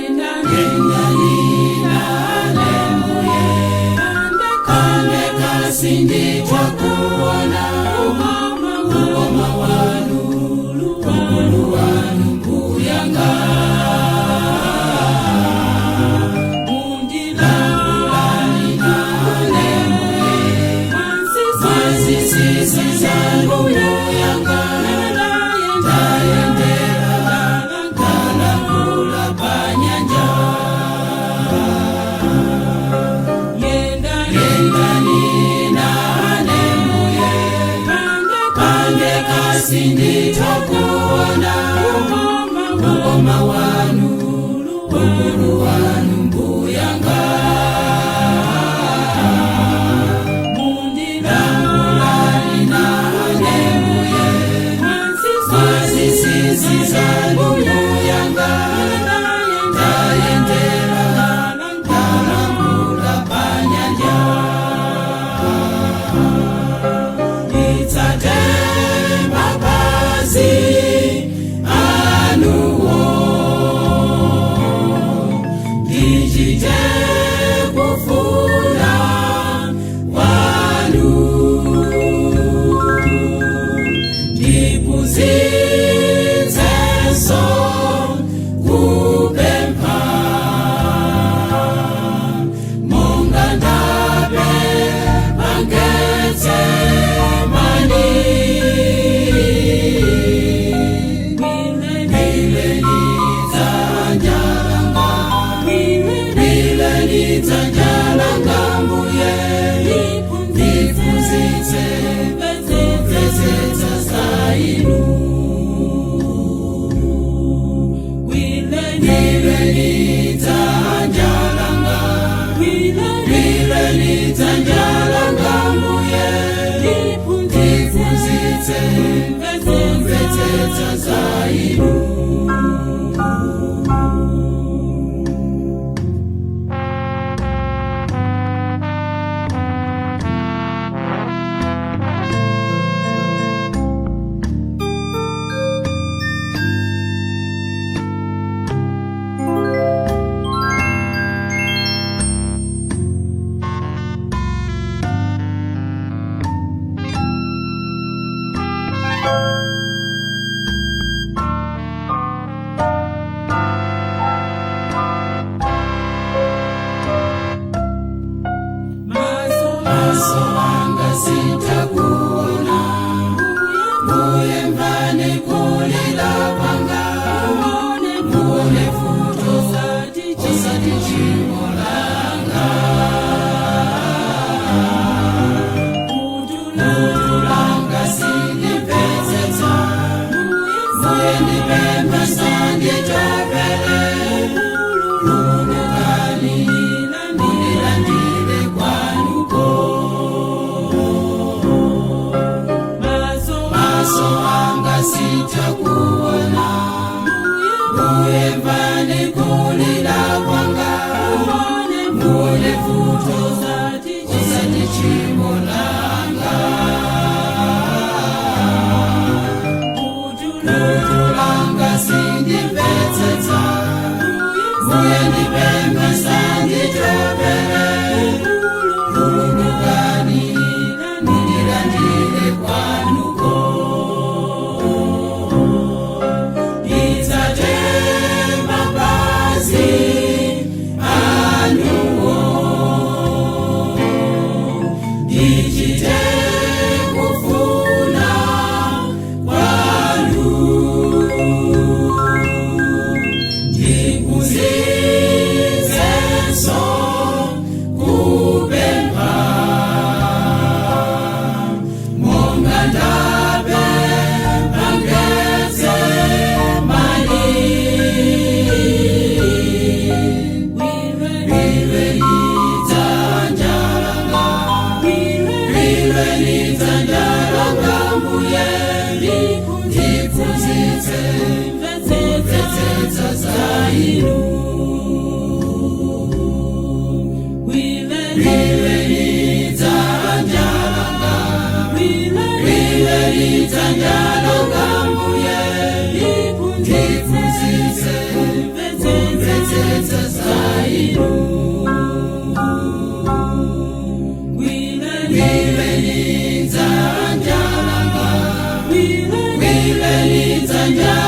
Yendani nane mbuye, kandeka sinditakuona ukoma wanu, ukulu wanu mbuyanga. Langulani nane mbuye, mwazisisi zanu mbuyanga. Ndayendera ndalakula panyanja. Yendani nane mbuye, kandeka sinditakuona ukoma wanu, ukulu wanu mbuyanga. Langulani nane mbuye, mwazisisi zanu mbuyanga. Ndayendera ndalakula panyanja. Nditsate mapazi anuwo, ndichite kufuna kwanu, ndiphunzitsenso kupempha monga ndapempha Getsemani. Gwireni dzanja langa, gwireni dzanja langa mbuye, ndiphunzitse kumvetsetsa za inu. Gwireni dzanja langa, gwireni dzanja langa mbuye, ndiphunzitse kumvetsetsa za inu. Maso anga sitakuona mbuye, mvani kulila kwanga, muone vuto osati tchimo langa. Khutu langa sindimvetsetsa mbuye, ndipempha sanditopele, khululukani mundilandile kwanuko. Maso anga sitakuona mbuye, mvani kulila kwanga, muone vuto osati tchimo langa. Khutu langa sindimvetsetsa mbuye, ndipempha sanditopele, khululukani mundilandile kwanuko. Nditsate mapazi anuwo, ndichite kufuna kwanu, ndiphunzitsenso kupempha monga ndapempha Getsemani. Gwireni dzanja langa, gwireni dzanja langa mbuye, ndiphunzitse kumvetsetsa za inu. Gwireni dzanja langa, gwireni dzanja langa mbuye, ndiphunzitse kumvetsetsa. inu. Gwireni dzanja langa, gwireni dzanja.